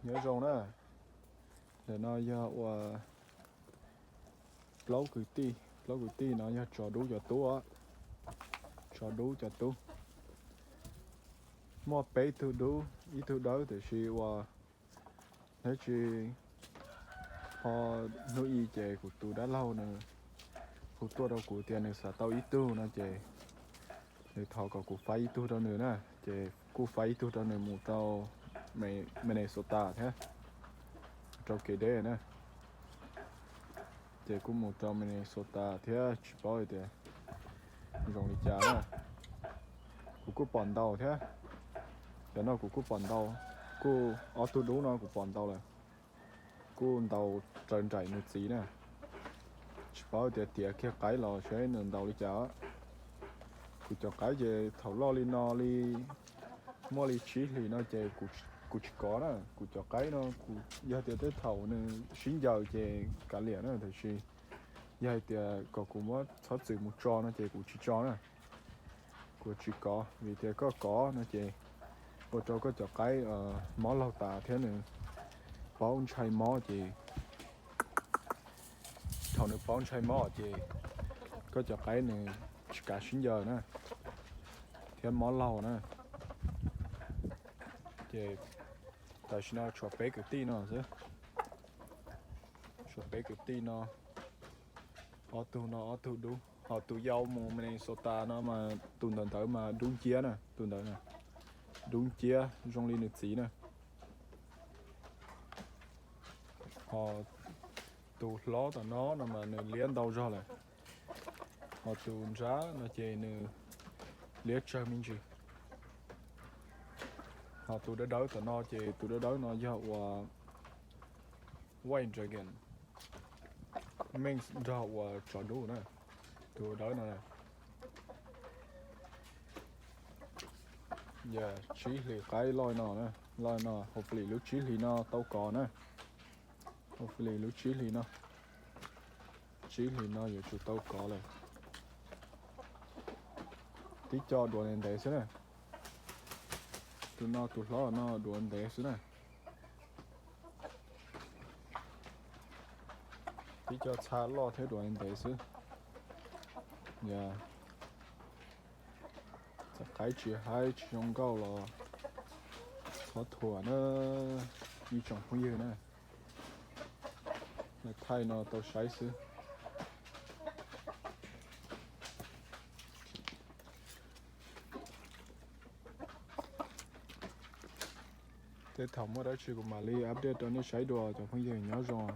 Nyob zoo na, ntawm no yog ua plaub kwv tij, plaub kwv tij no yog tso dub cov tub, tso dub cov tub. Muaj peb tug dub, ib tug dawb, tiam sis ua neb tsis ho hnub i ces kuv tus dab laug nws hu tuaj rau kuv tias nws xav tau ib tug no ces nws thov kom kuv faib ib tug rau nws na, ces kuj faib ib tug rau nws mus rau Minnesota thiab, rau kev deb na. Ces kuj mus rau Minnesota thiab tsis paub hais tias zoo li cas na. Kuv kuj pom ntaus thiab, cov no kuv kuj pom ntaus, kuj ob tug dub no kuv pom ntaus lawm, kuj ntaus raws nraim nws txiv na. Tsis paub tias tiav kiag qaib los seb nws ntaus li cas. Kuv cov qaib ces thaum loj li no li muaj li tsib hlis no ces kuv tsis kov na. Kuv cov qaib no kuv yog tias tej thaum nws sib ncaws ces kav liam na, tiam sis yog hais tias kom kuv muab txhob txwm mus tso no ces kuv tsis tso na. Kuv tsis kov, vim tias koj kov no ces ua rau koj cov qaib mob laug tas thiab nws paub ntshai mob ces thaum nws paub ntshai mob ces koj cov qaib nws tsis kav sib ncaws na, thiab mob laug na. Ces tam sim no tshuav peb kwv tij no xwb, tshuav peb kwv tij no, ob tug no ob tug dub. Ho tus yau mus Minnesota no mas tus ntawd ntawd mas dub nciab na, tus ntawd na, dub nciab zoo li nws txiv na. Ho tus hlob tom no no mas nws liab ntau zog lawm, ho tus nrab no ces nws liab tsawg me ntsis. Ho tus dawb dawb tom no ces tus dawb dawb no yog ua White Dragon mix nrog ua tsov dub na, tus dawb no. Tsib hlis qaib loj no, loj no, hopefully lub tsib hlis no tau kov na. Hopefully lub tsib hlis no, tsib hlis no yuav tsum tau kov lawm. Tib co duav ntev ntev xwb na. Tus no tus hlob no duav ntev xwb na. Tib co txha loj thiab duav ntev xwb. Txawm qaib tsis haib tsis zoo nkauj los txhob thuam na, ib tsoom phooj ywg na. Lawv thaij no tau saib xwb. Tej thaum muaj dab tsi kuv mam li update rau nej saib dua cov phooj ywg, nyob zoo.